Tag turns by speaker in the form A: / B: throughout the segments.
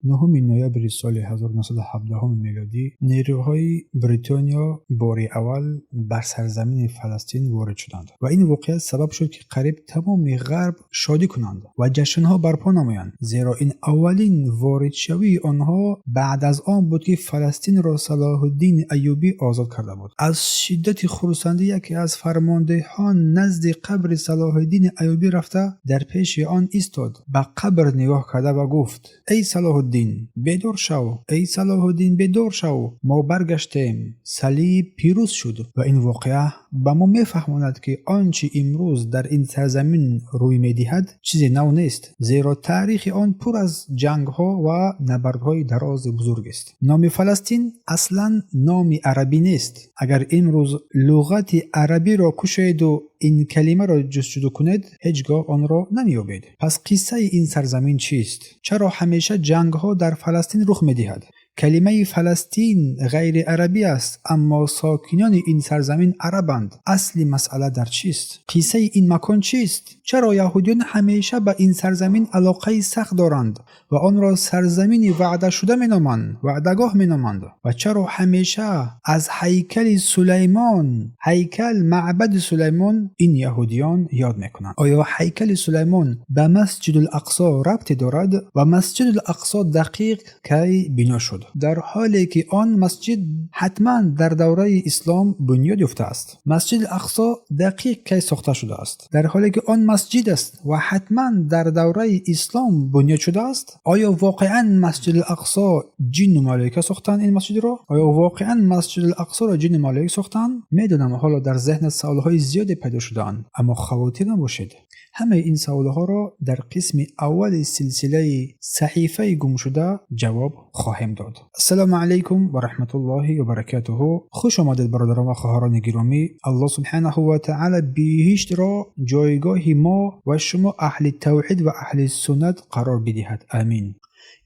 A: 9 ноябри соли 1917 мелодӣ нерӯҳои Бритониё бори аввал бар сарзамини Фаластин ворид шуданд ва ин воқеа сабаб шуд, ки қариб тамоми Ғарб шодӣ кунанд ва ҷашнҳо барпо намоянд, зеро ин аввалин воридшавии онҳо баъд аз он буд, ки Фаластинро Салоҳуддини Аюбӣ озод карда буд. Аз шиддати хурсандӣ яке аз фармондеҳон назди қабри Салоҳуддини Аюбӣ рафта, дар пеши он истод, ба қабр нигоҳ карда ва гуфт: «Эй Салоҳуддин, бедор шав! Эй Салоҳуддин, бедор шав! Мо баргаштем, салиб пирӯз шуд». Ва ин воқеа ба мо мефаҳмонад, ки он чӣ имрӯз дар ин сарзамин рӯй медиҳад, чизе нав нест, зеро таърихи он пур аз ҷангҳо ва набардҳои дарози бузургест. Номи Фаластин аслан номи арабӣ нест. Агар имрӯз луғати арабиро кушоеду ин калимаро ҷустуҷӯ кунед, ҳеҷ гоҳ онро намеёбед. Пас қиссаи ин сарзамин чист? Чаро ҳамеша ҷангҳо дар Фаластин рух медиҳад? Калимаи Фаластин ғайриарабӣ аст, аммо сокинони ин сарзамин арабанд. Асли масъала дар чист? Қиссаи ин макон чист? Чаро яҳудиён ҳамеша ба ин сарзамин алоқаи сахт доранд ва онро сарзамини ваъдашуда меноманд, ваъдагоҳ меноманд? Ва чаро ҳамеша аз ҳайкали Сулаймон, ҳайкал, маъбади Сулаймон, ин яҳудиён ёд мекунанд? Оё ҳайкали Сулаймон ба Масҷидул Ақсо рабте дорад ва Масҷидул Ақсо дақиқ кай бино шуд, дар ҳоле ки он масҷид ҳатман дар давраи ислом бунёд ёфтааст? Масҷиди Ақсо дақиқ кай сохта шудааст, дар ҳоле ки он масҷид аст ва ҳатман дар давраи ислом бунёд шудааст? Оё воқеан Масҷиди Ақсо ҷинну малоика сохтанд ин масҷидро? Оё воқеан Масҷиди Ақсоро ҷинну малоика сохтанд? Медонам, ҳоло дар зеҳнат саволҳои зиёде пайдо шудаанд, аммо хавотир набошед. Ҳамаи ин саволҳоро дар қисми аввали силсилаи «Саҳифаи гумшуда» ҷавоб хоҳем дод. Ассалому алайкум ва раҳматуллоҳи ва баракатуҳу. Хуш омадед, бародарон ва хоҳарони гиромӣ. Аллоҳ субҳанаҳу ва таъала биҳиштро ҷойгоҳи мо ва шумо, аҳли тавҳид ва аҳли суннат, қарор бидиҳад. Амин.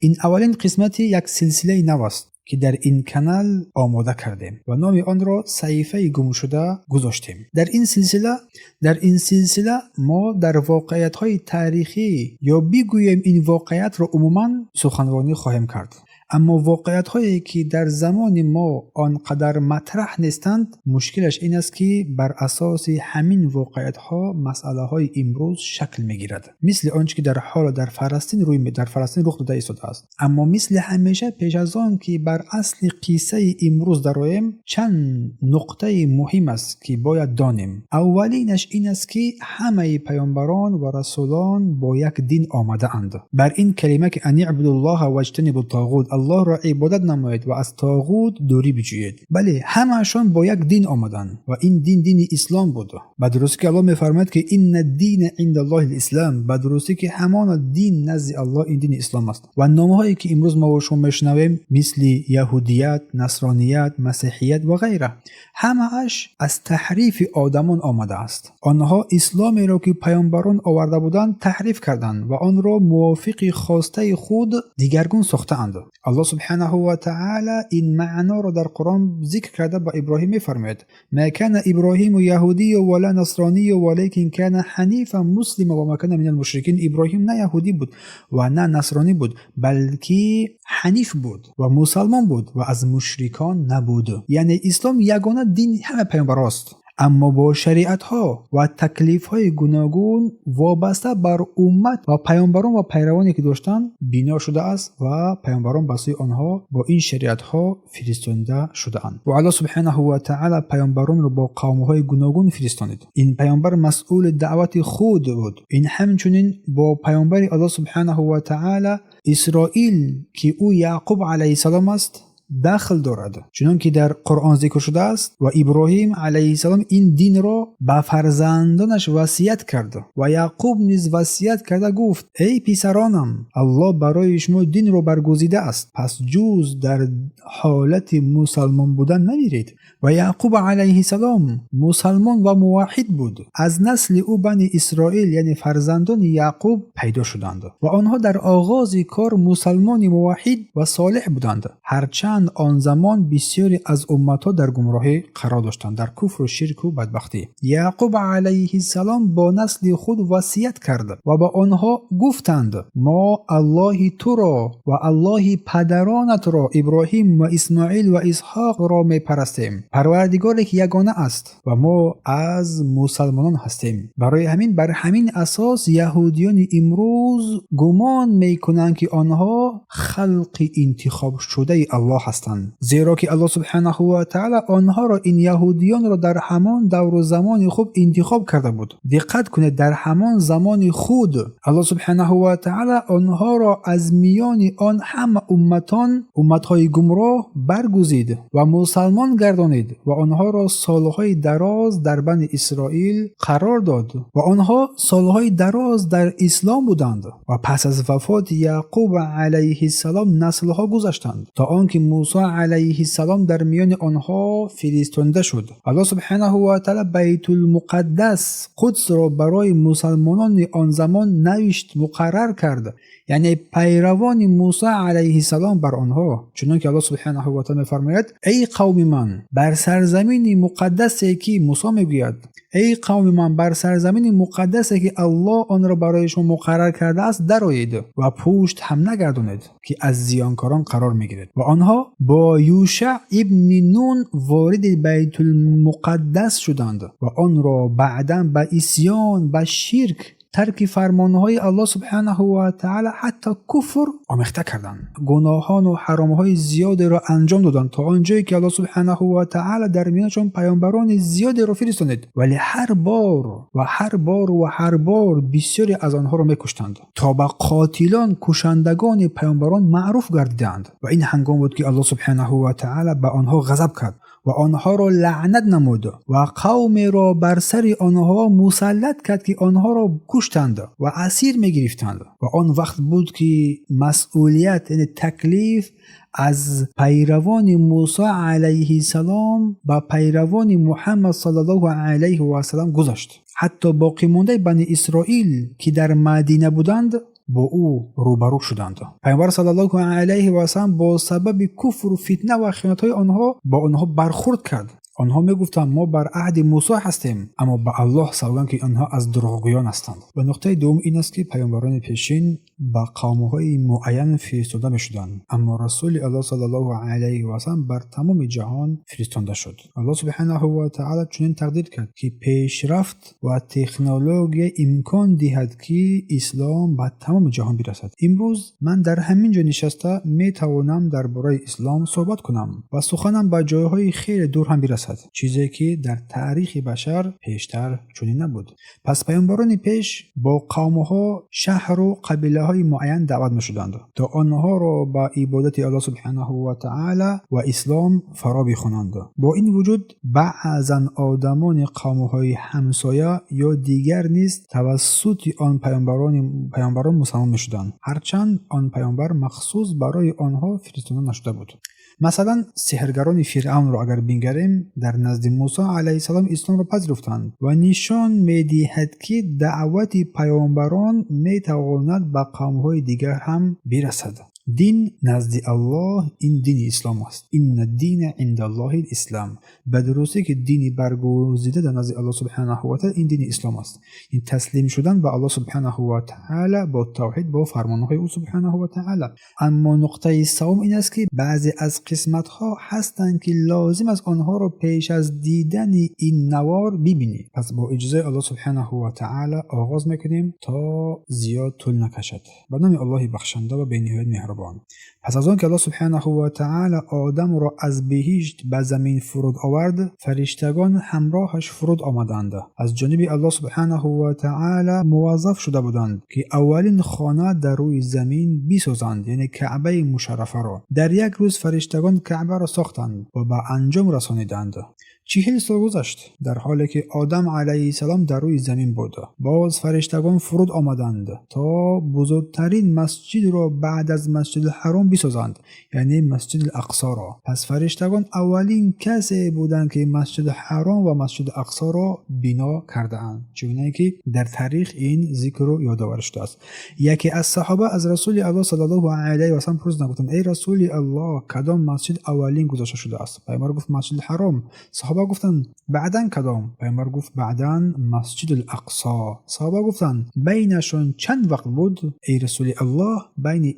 A: Ин аввалин қисмати як силсилаи нав аст, ки дар ин канал омода кардем ва номи онро «Саҳифаи гумшуда» гузоштем. Дар ин силсила мо дар воқеиятҳои таърихӣ ё бигӯем ин воқеиятро умуман суханронӣ хоҳем кард, аммо воқеиятҳое, ки дар замони мо он қадар матраҳ нестанд. Мушкилаш ин аст, ки бар асоси ҳамин воқеиятҳо масъалаҳои имрӯз шакл мегирад, мисли он чӣ ки дар ҳоло дар Фаластин рух дода истодааст. Аммо мисли ҳамеша, пеш аз он ки бар асли қиссаи имрӯз дароем, чанд нуқтаи муҳим аст, ки бояд донем. Аввалинаш ин аст, ки ҳамаи паёмбарон ва расулон бо як дин омадаанд, бар ин калима, ки أن اعبدوا الله واجتنبوا الطاغوت, Аллоҳро ибодат намоед ва аз тоғут дурӣ биҷӯед. Бале, ҳамаашон бо як дин омаданд ва ин дин дини ислом буд. Ба дурустӣ ки Аллоҳ мефармояд, ки إن الدين عند الله الإسلام, ба дурустӣ ки ҳамона дин назди Аллоҳ ин дини ислом аст. Ва номҳое, ки имрӯз мо шумо мешунавем, мисли яҳудият, насроният, масеҳият ва ғайра, ҳамааш аз таҳрифи одамон омадааст. Онҳо исломеро, ки паёмбарон оварда буданд, таҳриф карданд ва онро мувофиқи хостаи худ дигаргун сохтаанд. Аллоҳ субҳанаҳу ва таъала ин маъноро дар Қуръон зикр карда, ба Иброҳим мефармояд: ما كان إبراهيم يهوديا ولا نصرانيا ولكن كان حنيفا مسلما وما كان من المشركين. Иброҳим на яҳудӣ буд ва на насронӣ буд, балки ҳаниф буд ва мусалмон буд ва аз мушрикон набуд. Яъне ислом ягона дини ҳама паёмбарост, аммо бо шариатҳо ва таклифҳои гуногун вобаста бар уммат ва паёмбарон ва пайравоне, ки доштанд, бино шудааст ва паёмбарон ба сӯи онҳо бо ин шариатҳо фиристонда шудаанд. Ва Аллоҳ субҳанаҳу ва таъала паёмбаронро бо қавмҳои гуногун фиристонид. Ин паёмбар масъули даъвати худ буд. Ин ҳамчунин бо паёмбари Аллоҳ субҳанаҳу ва таъала Исроил, ки ӯ Яъқуб алайҳиссалом аст, дахл дорад, чунон ки дар Қуръон зикр шудааст: «Ва Иброҳим алайҳиссалом ин динро ба фарзандонаш васият кард ва Яъқуб низ васият карда гуфт: эй писаронам, Аллоҳ барои шумо динро баргузидааст, пас ҷуз дар ҳолати мусалмон будан намиред». Ва Яъқуб алайҳиссалом мусалмон ва муваҳҳид буд. Аз насли ӯ Бани Исроил, яъне фарзандони Яъқуб, пайдо шуданд ва онҳо дар оғози кор мусалмони муваҳҳид ва солеҳ буданд, ҳарчанд Ҳарчанд он замон бисёре аз умматҳо дар гумроҳӣ қарор доштанд, дар куфру ширку бадбахтӣ. Яъқуб алайҳиссалом бо насли худ васият кард ва ба онҳо гуфтанд: мо Аллоҳи туро ва Аллоҳи падаронатро Иброҳим ва Исмоил ва Исҳоқро мепарастем, Парвардигоре ки ягона аст, ва мо аз мусалмонон ҳастем. Барои ҳамин бар ҳамин асос яҳудиёни имрӯз гумон мекунанд, ки онҳо халқи интихобшудаи Аллоҳ ҳастанд, зеро ки Аллоҳ субҳанаҳу ва таъала онҳоро, ин яҳудиёнро, дар ҳамон давру замони хуб интихоб карда буд. Диққат кунед, дар ҳамон замони худ Аллоҳ субҳанаҳу ва таъала онҳоро аз миёни он ҳама умматон, умматҳои гумроҳ баргузид ва мусалмон гардонид ва онҳоро солҳои дароз дар Бани Исроил қарор дод ва онҳо солҳои дароз дар ислом буданд. Ва пас аз вафоти Яъқуб алайҳиссалом наслҳо гузаштанд, то он ки Мусо алайҳиссалом дар миёни онҳо фиристонда шуд. Аллоҳ субҳанаҳу ва таъала Байтулмуқаддас, Қудсро барои мусалмонони он замон навишт, муқаррар кард, яъне пайравони Мусо алайҳиссалом бар онҳо, чунон ки Аллоҳ субҳанаҳу ва таъала мефармояд: эй қавми ман, бар сарзамини муқаддасе ки Мусо мегӯяд: эй қавми ман, бар сарзамини муқаддасе ки Аллоҳ онро барои шумо муқаррар кардааст дароед ва пушт ҳам нагардонед, ки аз зиёнкорон қарор мегиред. Ва онҳо бо Юшаъ ибни Нун вориди Байтулмуқаддас шуданд ва онро баъдан ба исьён, ба ширк, тарки фармонҳои Аллоҳ субҳанаҳу ва таъала, ҳатто куфр омехта карданд. Гуноҳону ҳаромҳои зиёдеро анҷом доданд, то он ҷое ки Аллоҳ субҳанаҳу ва таъала дар миёнашон паёмбарони зиёдеро фиристонид, вале ҳар бор ва ҳар бор ва ҳар бор бисёре аз онҳоро мекуштанд, то ба қотилон, кушандагони паёмбарон маъруф гардиданд. Ва ин ҳангом буд, ки Аллоҳ субҳанаҳу ва таъала ба онҳо ғазаб кард ва онҳоро лаънат намуд ва қавмеро бар сари онҳо мусаллат кард, ки онҳоро куштанд ва асир мегирифтанд. Ва он вақт буд, ки масъулият, яъне таклиф, аз пайравони Мусо алайҳиссалом ба пайравони Муҳаммад саллаллоҳу алайҳи васаллам гузашт. Ҳатто боқимондаи Бани Исроил, ки дар Мадина буданд, бо ӯ рӯбарӯ шуданд. Пайғамбар саллаллоҳу алайҳи васаллам бо сабаби куфру фитна ва хиёнатҳои онҳо бо онҳо бархӯрд кард. Онҳо мегуфтанд: мо бар аҳди Мусо ҳастем, аммо ба Аллоҳ савганд, ки онҳо аз дурӯғгӯён ҳастанд. Ва нуқтаи дуввум ин аст, ки паёмбарони пешин ба қавмҳои муайян фиристода мешуданд, аммо Расули Аллоҳ саллаллоҳу алайҳи васаллам бар тамоми ҷаҳон фиристонда шуд. Аллоҳ субҳанаҳу ва таъала чунин тақдир кард, ки пешрафт ва технология имкон диҳад, ки ислом ба тамоми ҷаҳон бирасад. Имрӯз ман дар ҳамин ҷо нишаста метавонам дар бораи ислом суҳбат кунам ва суханам ба ҷойҳои хеле дур ҳам бирасад, чизе ки дар таърихи башар пештар чунин набуд. Пас паёмбарони пеш бо қавмҳо, шаҳру қабилаҳои муайян даъват мешуданд, то онҳоро ба ибодати Аллоҳ субҳанаҳу ва таъала ва ислом фаро бихонанд. Бо ин вуҷуд баъзан одамони қавмҳои ҳамсоя ё дигар низ тавассути он паёмбарон мусалмон мешуданд, ҳарчанд он паёмбар махсус барои онҳо фиристода нашуда буд. Масалан, сеҳргарони Фиръавнро агар бингарем, дар назди Мусо алайҳиссалом исломро пазируфтанд ва нишон медиҳад, ки даъвати паёмбарон метавонад ба қавмҳои дигар ҳам бирасад. Дин назди Аллоҳ ин дини ислом аст. Инна дина индаллоҳи ислам. Ба дурустӣ, ки дини баргузида дар назди Аллоҳ субҳанаҳу ва таъала ин дини ислом аст. Ин таслим шудан ба Аллоҳ субҳанаҳу ва таъала бо тавҳид, бо фармонҳои ӯ субҳанаҳу ва таъала. Аммо нуқтаи саввум ин аст, ки баъзе аз қисматҳо ҳастанд, ки лозим аст онҳоро пеш аз дидани ин навор бибинӣ. Пас бо иҷозаи Аллоҳ субҳанаҳу ва таъала оғоз мекунем, то зиёд тӯл накашад. Ба номи Аллоҳи бахшанда ва бениҳоят меҳрубон. Пас аз он ки Аллоҳ субҳанаҳу ва таъала Одамро аз биҳишт ба замин фуруд овард, фариштагон ҳамроҳаш фуруд омаданд. Аз ҷониби Аллоҳ субҳанаҳу ва таъала муваззаф шуда буданд, ки аввалин хона дар рӯи замин бисозанд, яъне Каъбаи мушаррафаро. Дар як рӯз фариштагон Каъбаро сохтанд ва ба анҷом расониданд. 40 сол гузашт, дар ҳоле ки Одам алайҳиссалом дар рӯи замин буд. Боз фариштагон фуруд омаданд то бузургтарин масҷидро баъд аз Масҷидулҳаром бисозанд, яъне Масҷидул-Ақсоро. Пас фариштагон аввалин касе буданд, ки Масҷидулҳаром ва Масҷидул-Ақсоро бино кардаанд, чуноне ки дар таърих ин зикру ёдоварӣ шудааст. Яке аз саҳоба аз Расули Аллоҳ саллаллоҳу алайҳи васаллам пурсиданд, гуфтанд: эй Расули Аллоҳ, кадом масҷид аввалин гузошта шудааст? Пайғамбар гуфт: Масҷидулҳаром. Саҳоба гуфтанд: баъдан кадом? Пайғамбар гуфт: баъдан Масҷидул-Ақсо. Саҳоба гуфтанд: байнашон чанд вақт буд? Эй Расули Аллоҳ, байни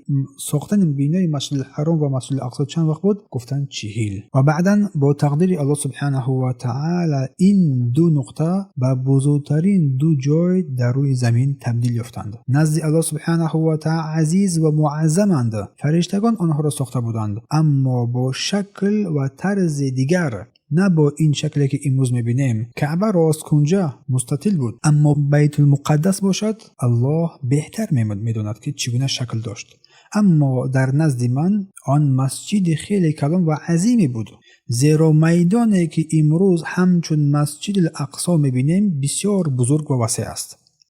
A: сохтани бинои Масҷидулҳаром ва Масҷидул-Ақсо чанд вақт буд? Гуфтанд: 40. Ва баъдан бо тақдири Аллоҳ субҳанаҳу ва таъала ин ду нуқта ба бузургтарин ду ҷой дар рӯи замин табдил ёфтанд. Назди Аллоҳ субҳанаҳу ва таъала азиз ва муаззаманд. Фариштагон онҳоро сохта буданд, аммо бо шакл ва тарзи дигар, на бо ин шакле ки имрӯз мебинем. Каъба росткунҷа мустатил буд, аммо Байтулмуқаддас бошад, Аллоҳ беҳтар медонад, ки чӣ гуна шакл дошт. Аммо дар назди ман он масҷиди хеле калон ва азиме буд, зеро майдоне ки имрӯз ҳамчун Масҷидул-Ақсо мебинем бисёр бузург ва васеъ аст.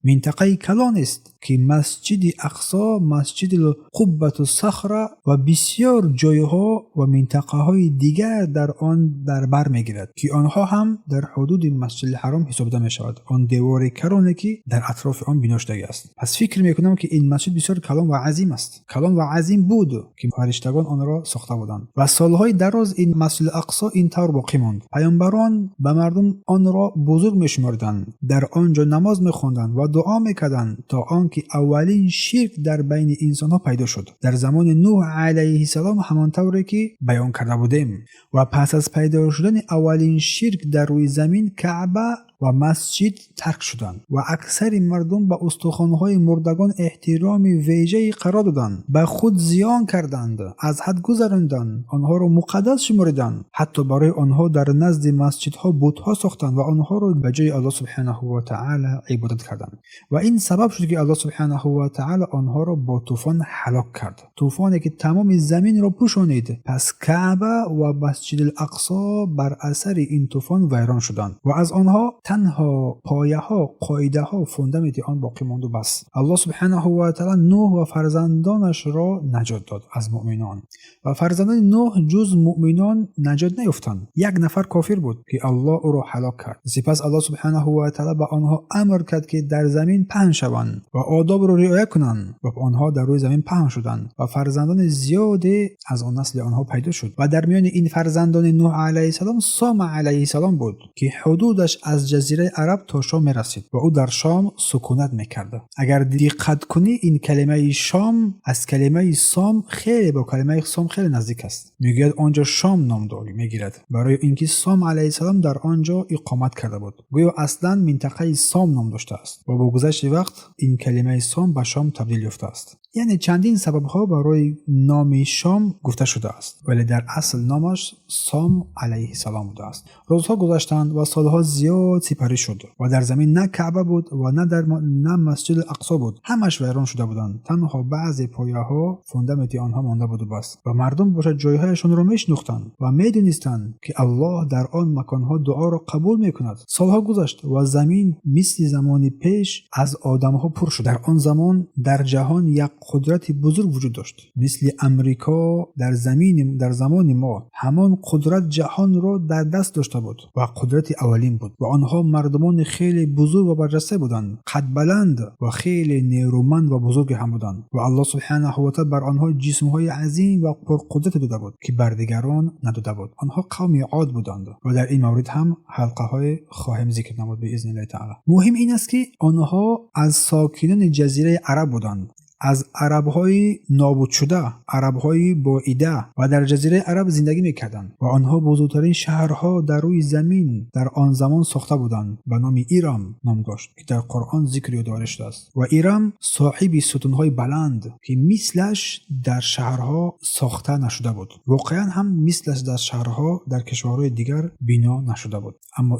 A: Минтақаи калонест, ки Масҷиди Ақсо, Масҷидул Қуббату Сахра ва бисёр ҷойҳо ва минтақаҳои дигар дар он дар бар мегирад, ки онҳо ҳам дар ҳудуди Масҷидулҳаром ҳисобида мешавад, он девори калоне ки дар атрофи он бино шудагиаст. Пас фикр мекунам, ки ин масҷид бисёр калон ва азим аст. Калон ва азим буд, ки фариштагон онро сохта буданд. Ва солҳои дароз ин Масҷидул Ақсо ин тавр боқӣ монд. Паёмбарон ба мардум онро бузург мешуморданд, дар он ҷо намоз мехонданд ва дуо мекарданд, то он ки аввалин ширк дар байни инсонҳо пайдо шуд дар замони Нӯҳ алайҳиссалом, ҳамон тавре ки баён карда будем. Ва пас аз пайдо шудани аввалин ширк дар рӯи замин, Каъба ва масҷид тарк шуданд ва аксари мардум ба устухонҳои мурдагон эҳтироми вежае қарор доданд, ба худ зиён карданд, аз ҳад гузаронданд, онҳоро муқаддас шумориданд. Ҳатто барои онҳо дар назди масҷидҳо бутҳо сохтанд ва онҳоро ба ҷои Аллоҳ субҳанаҳу ва таъала ибодат карданд. Ва ин сабаб шуд, ки Аллоҳ субҳанаҳу ва таъала онҳоро бо тӯфон ҳалок кард, тӯфоне ки тамоми заминро пӯшонид. Пас Каъба ва Масҷидул-Ақсо бар асари ин тӯфон вайрон шуданд ва аз онҳо танҳо пояҳо, қоидаҳо, фундаменти он боқӣ монду бас. Аллоҳ субҳанаҳу ва таъала Нӯҳ ва фарзандонашро наҷот дод аз муъминон, ва фарзандони Нӯҳ ҷуз муъминон наҷот наёфтанд. Як нафар кофир буд, ки Аллоҳ ӯро ҳалок кард. Сипас Аллоҳ субҳанаҳу ва таъала ба онҳо амр кард, ки дар замин паҳн шаванд ва одобро риоя кунанд, ва онҳо дар рӯи замин паҳн шуданд ва фарзандони зиёде аз он насли онҳо пайдо шуд. Ва дар миёни ин фарзандони Нӯҳ алайҳиссалом Сом алайҳиссалом буд, ки ҳудудаш аз ҷазираи Араб то Шом мерасид ва ӯ дар Шом сукунат мекард. Агар диққат кунӣ, ин калимаи Шом аз калимаи Сом хеле бо калимаи Сом хеле наздик аст. Мегӯяд, он ҷо Шом ном мегирад, барои ин ки Сом алайҳиссалом дар он ҷо иқомат карда буд. Гӯё аслан минтақаи Сом ном доштааст ва бо гузашти вақт ин калимаи Сом ба Шом табдил ёфтааст. Яъне чандин сабабҳо барои номи Шом гуфта шудааст, вале дар асл номаш Сом алайҳиссалом будааст. Рӯзҳо гузаштанд ва солҳо зиёд сипарӣ шуд ва дар замин на Каъба буд ва на Масҷидул Ақсо буд. Ҳамаш вайрон шуда буданд. Танҳо баъзе пояҳо, фундаменти онҳо монда буду бас. Ва мардум бошад ҷойҳояшонро мешинохтанд ва медонистанд, ки Аллоҳ дар он маконҳо дуоро қабул мекунад. Солҳо гузашт ва замин мисли замони пеш аз одамҳо пур шуд. Дар он замон дар ҷаҳон як қудрати бузург вуҷуд дошт, мисли Амрико дар замони мо. Ҳамон қудрат ҷаҳонро дар даст дошта буд ва қудрати аввалин буд. Ва онҳо мардумони хеле бузург ва барҷаста буданд, қадбаланд ва хеле нерӯманд ва бузурге ҳам буданд. Ва Аллоҳ субҳанаҳу ва таъала бар онҳо ҷисмҳои азим ва пурқудрате дода буд, ки бар дигарон надода буд. Онҳо қавми Од буданд ва дар ин маврид ҳам ҳалқаҳое хоҳем зикр намуд биизни таъала. Муҳим ин аст, ки онҳо аз сокинони ҷазираи Араб буданд, аз арабҳои нобудшуда, арабҳои боида, ва дар ҷазираи Араб зиндагӣ мекарданд. Ва онҳо бузургтарин шаҳрҳо дар рӯи замин дар он замон сохта буданд, ба номи Ирам ном дошт, ки дар Қуръон зикр ёдоварӣ шудааст. Ва Ирам соҳиби сутунҳои баланд, ки мислаш дар шаҳрҳо сохта нашуда буд. Воқеан ҳам мислаш дар шаҳрҳо дар кишварҳои дигар бино нашуда буд. Аммо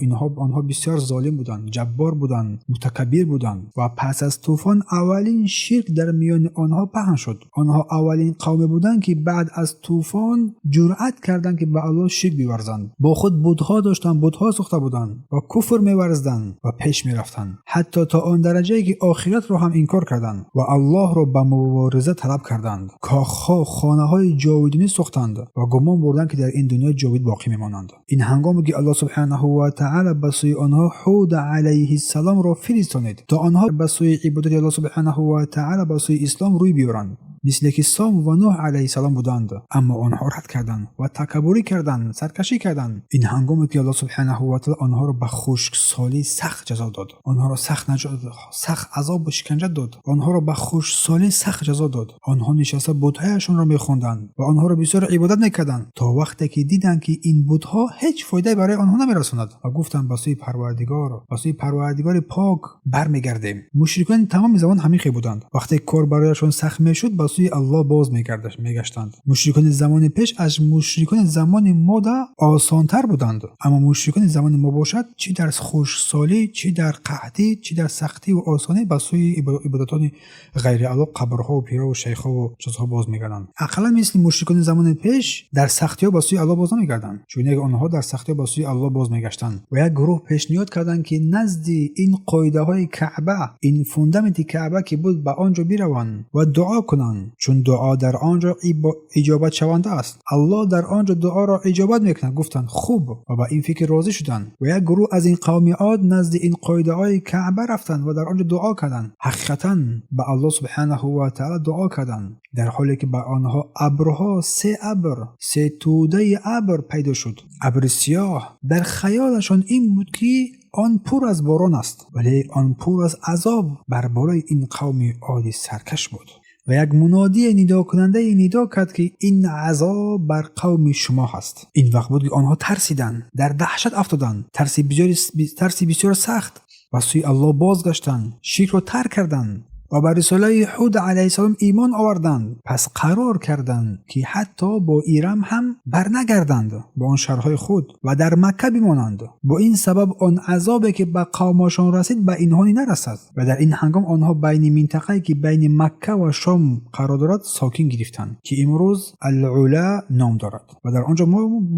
A: онҳо бисёр золим буданд, ҷаббор буданд, мутакаббир буданд. Ва пас аз тӯфон аввалин ширк дар миёни онҳо паҳн шуд. Онҳо аввалин қавме буданд, ки баъд аз тӯфон ҷуръат карданд, ки ба Аллоҳ ширк биварзанд. Бо худ бутҳо доштанд, бутҳо сохта буданд ва куфр меварзиданд ва пеш мерафтанд, ҳатто то он дараҷае ки охиратро ҳам инкор карданд ва Аллоҳро ба мубориза талаб карданд. Кохҳо, хонаҳои ҷовидонӣ сохтанд ва гумон бурданд, ки дар ин дунё ҷовид боқӣ мемонанд. Ин ҳангоме ки Аллоҳ субҳанаҳу ва таъоло ба сӯи онҳо Ҳуд алайҳиссаломро фиристонид, то онҳо ба сӯи ибодати Аллоҳ субҳанаҳу ва таъоло, ба сӯи ислом рӯй биёранд, мисле ки Сом ва Нӯҳ алайҳиссалом буданд. Аммо онҳо рад карданд ва такаббурӣ карданд, саркашӣ карданд. Ин ҳангоме ки Аллоҳ субҳанаҳу ва таъоло онҳоро ба хушксолӣ сахт ҷазо дод, онҳоро сахт азобу шиканҷа дод, онҳоро ба хушксолӣ сахт ҷазо дод. Онҳо нишаста бутҳояшонро мехонданд ва онҳоро бисёр ибодат мекарданд, то вақте ки диданд, ки ин бутҳо ҳеҷ фоидае барои онҳо намерасонад, ва гуфтанд: ба сӯи Парвардигор, ба сӯи Парвардигори пок бармегардем. Мушрикони тамоми замон ҳамин хел буданд. Вақте кор барояшон сахт мешуд, ба сӯи Аллоҳ боз мегаштанд. Мушрикони замони пеш аз мушрикони замони мода осонтар буданд, аммо мушрикони замони мо бошад, чӣ дар хушксолӣ, чӣ дар қаҳтӣ, чӣ дар сахтиву осонӣ, ба сӯи ибодатони ғайри Аллоҳ, қабрҳову пирову шайхову чизҳо боз мегарданд. Ақаллан мисли мушрикони замони пеш дар сахтиҳо ба сӯи Аллоҳ боз намегарданд, чунки онҳо дар сахтиҳо ба сӯи Аллоҳ боз мегаштанд. Ва як гурӯҳ пешниҳод карданд, ки назди ин қоидаҳои Каъба, ин фундаменти Каъба ки буд, ба он ҷо бираванд ва дуо кунанд, чун дуо дар он ҷо иҷобатшаванда аст. Аллоҳ дар он ҷо дуоро иҷобат мекунад. Гуфтанд: хуб, ва ба ин фикр розӣ шуданд. Ва як гурӯҳ аз ин қавми Од назди ин қоидаҳои Каъба рафтанд ва дар он ҷо дуо карданд. Ҳақиқатан ба Аллоҳ субҳанаҳу ва таъоло дуо карданд, дар ҳоле ки ба онҳо абрҳо, се абр, се тӯдаи абр пайдо шуд, абри сиёҳ. Дар хаёлашон ин буд, ки он пур аз борон аст, вале он пур аз азоб бар болои ин қавми оди саркаш буд. Ва як мунодие, нидокунандае, нидо кард, ки ин азоб бар қавми шумо ҳаст. Ин вақт буд, ки онҳо тарсиданд, дар даҳшат афтоданд, тарси бисёр сахт, ба сӯи Аллоҳ бозгаштанд, ширкро тарк карданд ва ба рисолаи Ҳуд алайҳиссалом имон оварданд. Пас қарор карданд, ки ҳатто бо Ирам ҳам барнагарданд ба он шаҳрҳои худ ва дар Макка бимонанд. Бо ин сабаб он азобе, ки ба қавмашон расид, ба инҳо нарасад. Ва дар ин ҳангом онҳо байни минтақае, ки байни Макка ва Шом қарор дорад, сокин гирифтанд, ки имрӯз Ал-Ула ном дорад, ва дар он ҷо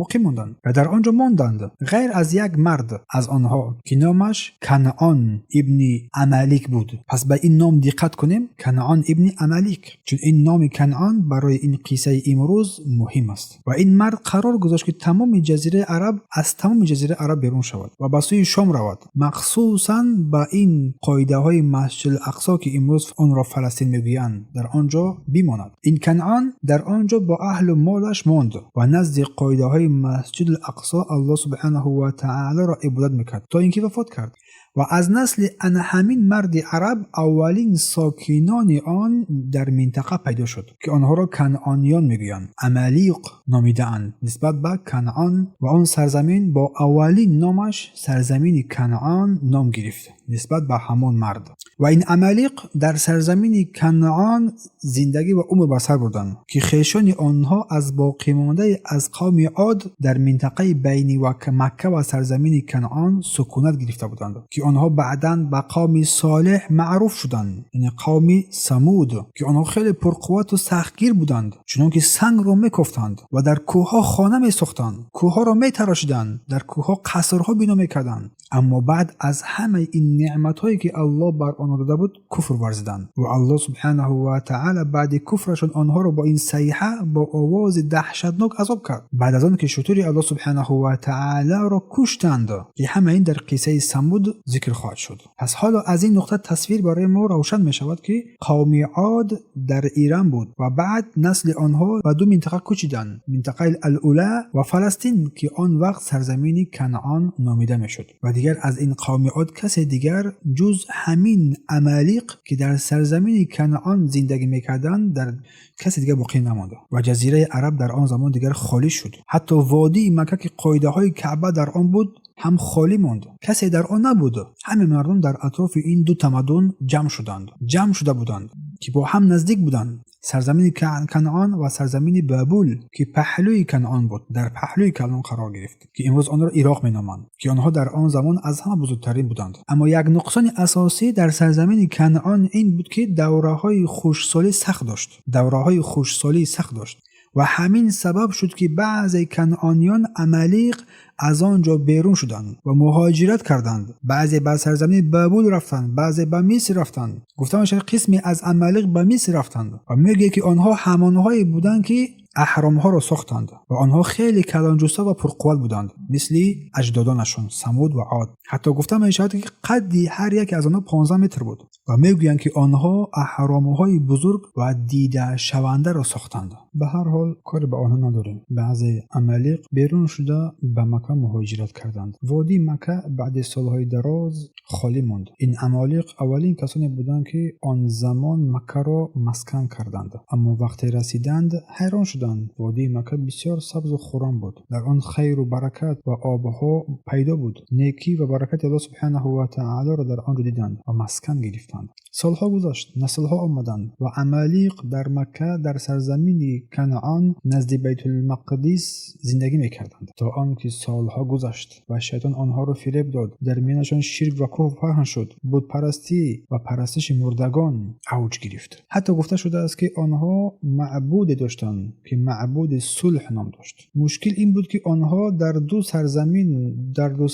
A: боқӣ монданд ва дар он ҷо монданд, ғайр аз як мард аз онҳо, ки номаш Канъон ибни Амалик буд. Пас ба ин ном диққат кунем: Канъон ибни Амалик, чун ин номи Канъон барои ин қиссаи имрӯз муҳим аст. Ва ин мард қарор гузошт, ки тамоми ҷазираи Араб, аз тамоми ҷазираи Араб берун шавад ва ба сӯи Шом равад, махсусан ба ин қоидаҳои Масҷидул Ақсо, ки имрӯз онро Фаластин мегӯянд, дар он ҷо бимонад. Ин Канъон дар он ҷо бо аҳлу молаш монд ва назди қоидаҳои Масҷидул Ақсо Аллоҳ субҳанаҳу ва таолоро ибодат мекард, то ин ки вафот кард. Ва аз насли ана ҳамин марди араб аввалин сокинони он дар минтақа пайдо шуд, ки онҳоро канъониён мегӯянд, амалиқ номидаанд нисбат ба Канъон. Ва он сарзамин бо аввалин номаш сарзамини Канъон ном гирифт нисбат ба ҳамон мард. Ва ин амалиқ дар сарзамини Канъон зиндагӣ ва умр ба сар бурданд, ки хешони онҳо аз боқимондаи аз қавми Од дар минтақаи байни Макка ва сарзамини Канъон сукунат гирифта буданд, ки онҳо баъдан ба қавми Солеҳ маъруф шуданд, яъне қавми Самуд, ки онҳо хеле пурқуввату сахтгир буданд, чунон ки сангро мекофтанд ва дар кӯҳҳо хона месохтанд, кӯҳҳоро метарошиданд, дар кӯҳҳо қасрҳо бино мекарданд. Аммо баъд аз ҳамаи ин неъматҳое, ки Аллоҳ бар онҳо дода буд, куфр варзиданд ва Аллоҳ субҳанаҳу ва таъала баъди куфрашон онҳоро бо ин сайҳа, бо овози даҳшатнок азоб кард, баъд аз он ки шутури Аллоҳ субҳанаҳу ва таъаларо куштанд, ки ҳама ин дар қиссаи Самуд зикр хоҳад шуд. Пас ҳоло аз ин нуқта тасвир барои мо равшан мешавад, ки қавми Од дар Ирам буд ва баъд насли онҳо ба ду минтақа кӯчиданд: минтақаи Ал-Ула ва Фаластин, ки он вақт сарзамини Канъон номида мешуд. Ва дигар аз ин қавми Од касе дигар, ҷуз ҳамин амалиқ, ки дар сарзамини Канъон зиндагӣ мекарданд, дар касе дигар боқӣ намонд ва ҷазираи Араб дар он замон дигар холӣ шуд. Ҳатто водии Макка, ки қоидаҳои Каъба дар он буд, ҳам холӣ монд, касе дар он набуд. Ҳаме мардум дар атрофи ин ду тамаддун ҷамъ шуда буданд, ки бо ҳам наздик буданд. Сарзамини Канъон ва сарзамини Бобул, ки паҳлӯи Канъон буд, дар паҳлӯи Канъон қарор гирифт, ки имрӯз онро Ироқ меноманд, ки онҳо дар он замон аз ҳама бузургтарин буданд. Аммо як нуқсони асосӣ дар сарзамини Канъон ин буд, ки давраҳои хушксолӣ сахт дошт. Давраҳои хушксолӣ сахт дошт ва ҳамин сабаб шуд, ки баъзе канъониён, амалиқ, аз он ҷо берун шуданд ва муҳоҷират карданд. Баъзе ба сарзамини Бобул рафтанд, баъзе ба Миср рафтанд. Гуфта мешавад, қисме аз амалиқ ба Миср рафтанд ва мегӯяд, ки онҳо ҳамонҳое буданд, ки аҳромҳоро сохтанд ва онҳо хеле калонҷусса ва пурқувват буданд, мисли аҷдодонашон Самуд ва Од. Ҳатто гуфта мешавад, ки қадди ҳар яке аз онҳо 15 метр буд ва мегӯянд, ки онҳо аҳромҳои бузург ва дидашавандаро сохтанд. Ба ҳар ҳол, коре ба онҳо надорем. Баъзе амалиқ берун шуда ба Макка муҳоҷират карданд. Водии Макка баъди солҳои дароз холӣ монд. Ин амалиқ аввалин касоне буданд, ки он замон Маккаро маскан карданд. Аммо вақте расиданд, ҳайрон шуданд. Водии Макка бисёр сабзу хуррам буд. Дар он хайру баракат ва обҳо пайдо буд. Некӣ ва баракати Аллоҳ субҳанаҳу ва таолоро дар он ҷо диданд ва маскан гирифтанд. Солҳо гузашт, наслҳо омаданд ва амалиқ дар Макка, дар сарзамини Канъон, назди Байтулмақдис зиндагӣ мекарданд, то он ки солҳо гузашт ва шайтон онҳоро фиреб дод. Дар миёнашон ширк ва куфр паҳн шуд, бутпарастӣ ва парастиши мурдагон авҷ гирифт. Ҳатто гуфта шудааст, ки онҳо маъбуде доштанд, ки маъбуди сулҳ ном дошт. Мушкил ин буд, ки онҳо дар ду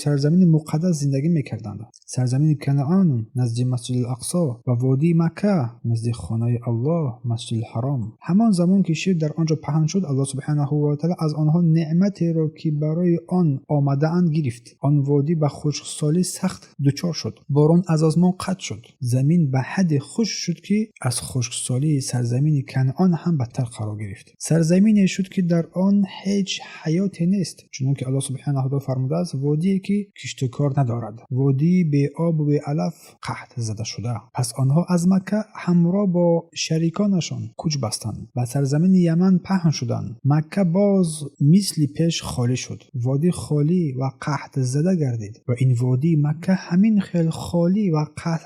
A: сарзамини муқаддас зиндагӣ мекарданд: сарзамини Канъон назди Масҷидул Ақсо ва водии Макка назди хонаи Аллоҳ, Масҷидулҳаром. Ҳамон замон ки ширк дар он ҷо паҳн шуд, Аллоҳ субҳанаҳу ва таъала аз онҳо неъматеро, ки барои он омадаанд, гирифт. Он водӣ ба хушксолӣ сахт дучор шуд. Борон аз осмон қатъ шуд. Замин ба ҳадде хушк шуд, ки аз хушксолии сарзамини Канъон ҳам бадтар қарор гирифт. Сарзамине шуд, ки дар он ҳеҷ ҳаёте нест, чунон ки Аллоҳ субҳанаҳу ва фармудааст: водие, ки киштукор надорад, водии беобу беалаф, қаҳт зада шуда. Пас онҳо аз Макка ҳамроҳ бо шариконашон кӯч бастанд, ба сарзамини Яман паҳн шуданд. Макка боз мисли пеш холӣ шуд. Водӣ холӣ ва қаҳт зада гардид ва ин водии Макка ҳамин хел холӣ ва қаҳт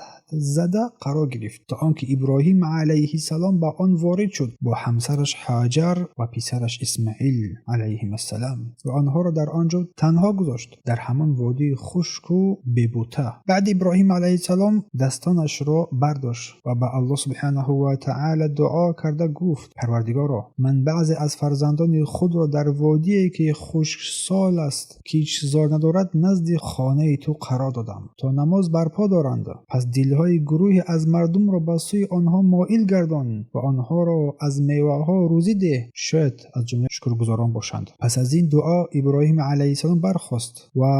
A: зада қарор гирифт, то он ки Иброҳим алайҳиссалом ба он ворид шуд бо ҳамсараш Ҳоҷар ва писараш Исмаил алайҳимассалом ва онҳоро дар он ҷо танҳо гузошт, дар ҳамон водии хушку бебута. Баъд Иброҳим алайҳиссалом дастонашро бардошт ва ба Аллоҳ субҳанаҳу ва таъала дуо карда гуфт: «Парвардигоро, ман баъзе аз фарзандони худро дар водие, ки хушксол аст, киштзор надорад, назди хонаи ту қарор додам, то намоз барпо доранд. Пас дилҳои гурӯҳе аз мардумро ба сӯи онҳо моил гардон ва онҳоро аз меваҳо рӯзӣ деҳ, шояд аз ҷумлаи шукргузорон бошанд». Пас аз ин дуо Иброҳим алайҳиссалом бархост ва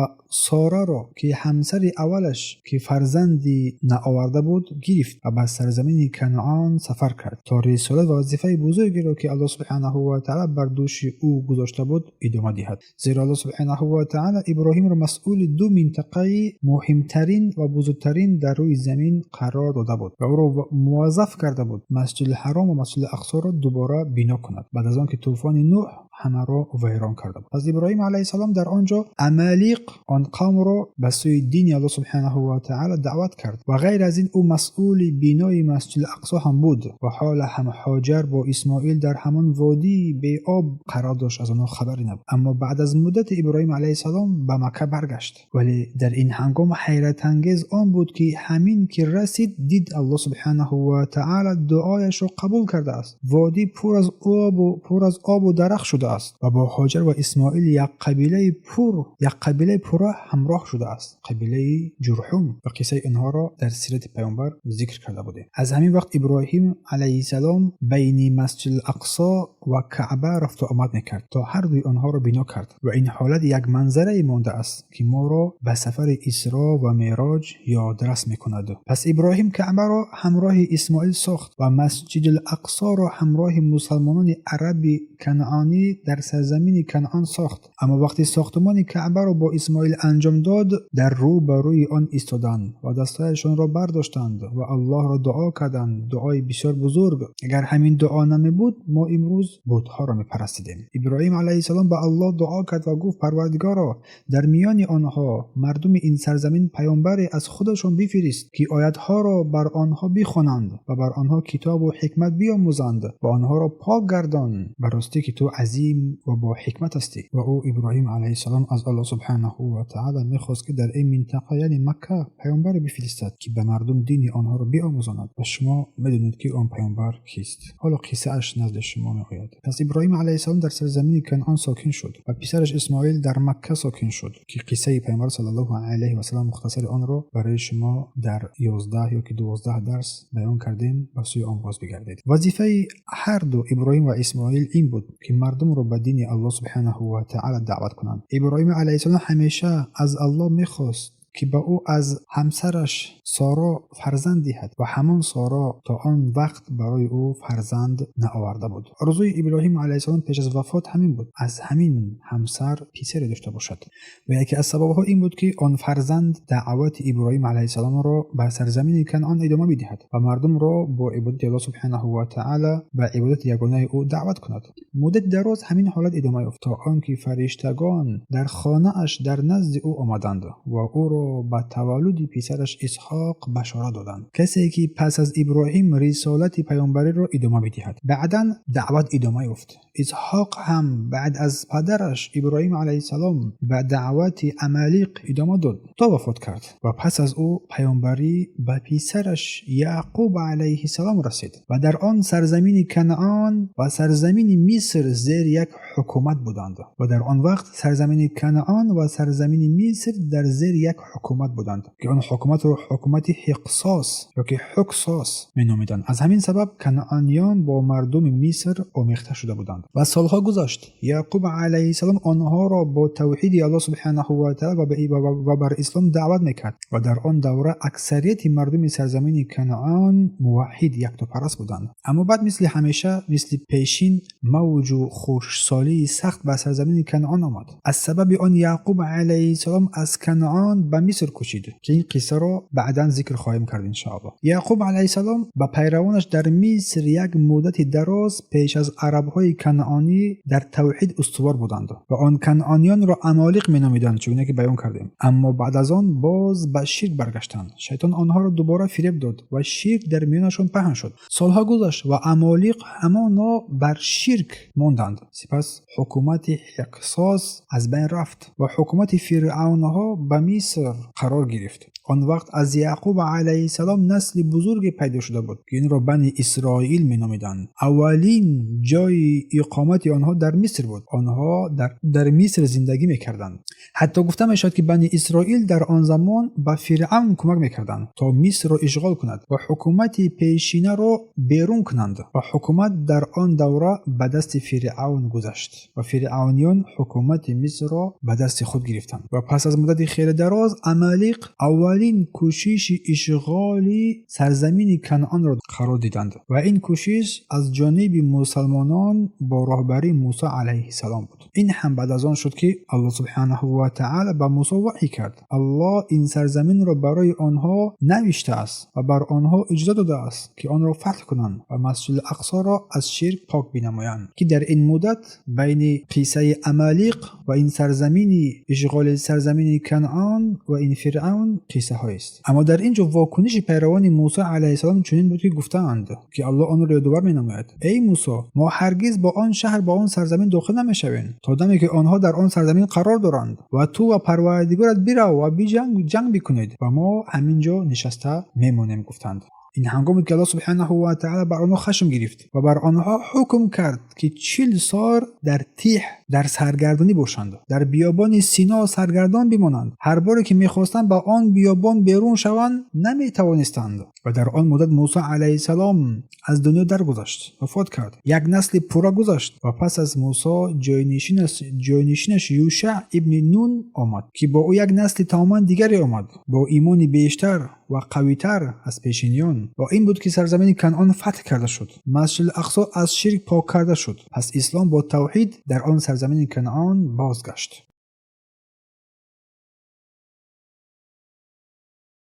A: Сораро, ки ҳамсари аввалаш, ки фарзанди наоварда буд, гирифт ва ба сарзамини Канъон сафар кард, то рисолат ва вазифаи бузургеро, ки Аллоҳ субҳанаҳу ва таъала бар дӯши ӯ гузошта буд, идома диҳад. Зеро Аллоҳ субҳанаҳу ва таъала Иброҳимро масъули ду минтақаи муҳимтарин ва бузургтарин дар рӯи замин қарор дода буд ва ӯро муваззаф карда буд Масҷидулҳаром ва Масҷидул Ақсоро дубора бино кунад, баъд аз он ки тӯфони Нӯҳ ҳамаро вайрон карда буд. Пас Иброҳим алайҳиссалом дар он ҷо амалиқ, он қавмро, ба сӯи дини Аллоҳ субҳанаҳу ва таъала даъват кард ва ғайр аз ин ӯ масъули бинои Масҷидул Ақсо ҳам буд. Ва ҳола ҳам Ҳоҷар бо Исмоил дар ҳамон водии беоб қарор дошт, аз онҳо хабаре набуд. Аммо баъд аз муддате Иброҳим алайҳиссалом ба Макка баргашт. Вале дар ин ҳангом ҳайратангез он буд, ки ҳамин ки расид, дид Аллоҳ субҳанаҳу ва таъала дуояшро қабул кардааст. Водӣ пур аз обу дарахт шудааст ва бо Ҳоҷар ва Исмоил як қабилаи пурра ҳамроҳ шудааст, қабилаи Ҷурҳум, ва қиссаи онҳоро дар сирати паёмбар зикр карда будем. Аз ҳамин вақт Иброҳим алайҳиссалом байни Масҷидул Ақсо ва Каъба рафту омад мекард, то ҳар дуи онҳоро бино кард. Ва ин ҳолат як манзарае мондааст, ки моро ба сафари Исро ва Мероҷ ёдрас мекунад. Пас Иброҳим Каъбаро ҳамроҳи Исмоил сохт ва Масҷидул Ақсоро ҳамроҳи мусалмонони араби канъонӣ. дар сарзамини Канъон сохт. Аммо вақте сохтмони Каъбаро бо Исмоил анҷом дод, дар рӯ ба рӯи он истоданд ва дастҳояшонро бардоштанд ва Аллоҳро дуо карданд, дуои бисёр бузург. Агар ҳамин дуо намебуд, мо имрӯз бутҳоро мепарастидем. Иброҳим алайҳиссалом ба Аллоҳ дуо кард ва гуфт: Парвардигоро, дар миёни онҳо, мардуми ин сарзамин, паёмбаре аз худашон бифирист, ки оятҳоро бар онҳо бихонанд ва бар онҳо китобу ҳикмат биомӯзанд ва онҳоро пок гардон. Ба ростӣ ки ту азим ва бо ҳикмат ҳастӣ. Ва ӯ Иброҳим алайҳиссалом аз Аллоҳ субҳанаҳу ва таъала мехост, ки дар ин минтақа, яъне Макка, паёмбаре бифиристад, ки ба мардум дини онҳоро биомӯзонад. Ва шумо медонед, ки он паёмбар кист. Ҳоло қиссааш назди шумо меояд. Пас Иброҳим алайҳиссалом дар сарзамини Канъон сокин шуд ва писараш Исмоил дар Макка сокин шуд, ки қиссаи паёмбар саллаллоҳу алайҳи васаллам мухтасари онро барои шумо дар 11 ё ки 12 дарс баён кардем, ба сӯи он боз бигардед. Вазифаи ҳар ду Иброҳим ва Исмоил ин буд, ки мардумро ба дини Аллоҳ субҳанаҳу ва таъала даъват кунанд. Иброҳим алайҳиссалом ҳамеша аз Аллоҳ мехост, ки ба ӯ аз ҳамсараш Соро фарзанд диҳад ва ҳамон Соро то он вақт барои ӯ фарзанд наоварда буд. Орзуи Иброҳим алайҳиссалом пеш аз вафот ҳамин буд, аз ҳамин ҳамсар писаре дошта бошад. Ва яке аз сабабҳо ин буд, ки он фарзанд даъвати Иброҳим алайҳиссаломро ба сарзамини Канъон идома бидиҳад ва мардумро бо ибодати Аллоҳ субҳанаҳу ва таъала ба ибодати ягонаи ӯ даъват кунад. Муддати дароз ҳамин ҳолат идома ёфт, то он ки фариштагон дар хонааш дар назди ӯ омаданд ва ӯро ба таваллуди писараш Исҳоқ башорат доданд, касе ки пас аз Иброҳим рисолати паёмбариро идома бидиҳад. Баъдан даъват идома ёфт. Исҳоқ ҳам баъд аз падараш Иброҳим алайҳиссалом ба даъвати Амалиқ идома дод, то вафот кард ва пас аз ӯ паёмбарӣ ба писараш Яъқуб алайҳиссалом расид ва дар он сарзамини Канъон ва сарзамини Миср зери як ҳукумат буданд ва дар он вақт сарзамини Канъон ва сарзамини Миср дар зери як ҳукумат буданд, ки он ҳукуматро ҳукумати Ҳиқсос ё ки Ҳуксос меномиданд. Аз ҳамин сабаб канъониён бо мардуми Миср омехта шуда буданд. Ва солҳо гузашт. Яъқуб алайҳиссалом онҳоро бо тавҳиди Аллоҳ субҳанаҳу ва таъала ва бар ислом даъват мекард ва дар он давра аксарияти мардуми сарзамини Канъон муваҳҳид, яктопараст буданд. Аммо баъд, мисли ҳамеша, мисли пешин, мавҷу хушксолии сахт ба сарзамини Канъон омад. Аз сабаби он Яъқуб алайҳиссалом аз Канъон ба Миср кӯчид, ки ин қиссаро баъдан зикр хоҳем кард, иншоаллоҳ. Яъқуб алайҳиссалом ба пайравонаш дар Миср як муддати дароз пеш аз арабҳои канъонӣ дар тавҳид устувор буданд ва он канъониёнро амолиқ меномиданд, чугуна ки баён кардем. Аммо баъд аз он боз ба ширк баргаштанд. Шайтон онҳоро дубора фиреб дод ва ширк дар миёнашон паҳн шуд. Солҳо гузашт ва амолиқ ҳамоно бар ширк монданд. Сипас ҳукумати Ҳиқсос аз байн рафт ва ҳукумати фиръавнҳо ба Миср қарор гирифт. Он вақт аз Яъқуб алайҳиссалом насли бузурге пайдо шуда буд, ки инро Бани Исроил меномиданд. Аввалин ҷои иқомати онҳо дар Миср буд. Онҳо дар Миср зиндагӣ мекарданд. Ҳатто гуфта мешавад, ки Бани Исроил дар он замон ба Фиръавн кӯмак мекарданд, то Мисрро ишғол кунад ва ҳукумати пешинаро берун кунанд. Ва ҳукумат дар он давра ба дасти Фиръавн гузашт ва фиръавниён ҳукумати Мисрро ба дасти худ гирифтанд. Ва пас аз муддати хеле дароз Амалиқ аввалин кӯшиши ишғоли сарзамини Канъонро қарор диданд ва ин кӯшиш аз ҷониби мусалмонон бо роҳбарии Мусо алайҳиссалом буд. Ин ҳам баъд аз он шуд, ки Аллоҳ субҳанаҳу ва таъала ба Мусо ваҳй кард: Аллоҳ ин сарзаминро барои онҳо навиштааст ва бар онҳо иҷоза додааст, ки онро фатҳ кунанд ва Масҷиди Ақсоро аз ширк пок бинамоянд. Ки дар ин муддат байни қиссаи Амалиқ ва ин сарзамини ишғоли сарзамини Канъон ва ин Фиръавн қиссаҳоест. Аммо дар ин ҷо вокуниши пайравони Мусо алайҳиссалом чунин буд, ки гуфтаанд, ки Аллоҳ онро ёдовар менамояд: эй Мусо, мо ҳаргиз ба он шаҳр, ба он сарзамин дохил намешавем, то даме ки онҳо дар он сарзамин қарор доранд, ва ту ва Парвардигорат бирав ва ҷанг бикунед ва мо ҳамин ҷо нишаста мемонем, гуфтанд. Ин ҳангоме ки Аллоҳ субҳанаҳу ва таъала бар онҳо хашм гирифт ва бар онҳо ҳукм кард, ки 40 сол дар тиҳ, дар саргардонӣ бошанд, дар биёбони Сино саргардон бимонанд. Ҳар боре ки мехостанд ба он биёбон берун шаванд, наметавонистанд. Ва дар он муддат Мусо алайҳиссалом аз дунё даргузашт, вафот кард. Як насли пурра гузашт ва пас аз Мусо ҷойнишинаш Юшаъ ибни Нун омад, ки бо ӯ як насли тамоман дигаре омад, бо имони бештар. ва қавитар аз пешиниён. Ва ин буд, ки сарзамини Канъон фатҳ карда шуд, Масҷидул Ақсо аз ширк пок карда шуд. Пас ислом бо тавҳид дар он сарзамини Канъон бозгашт.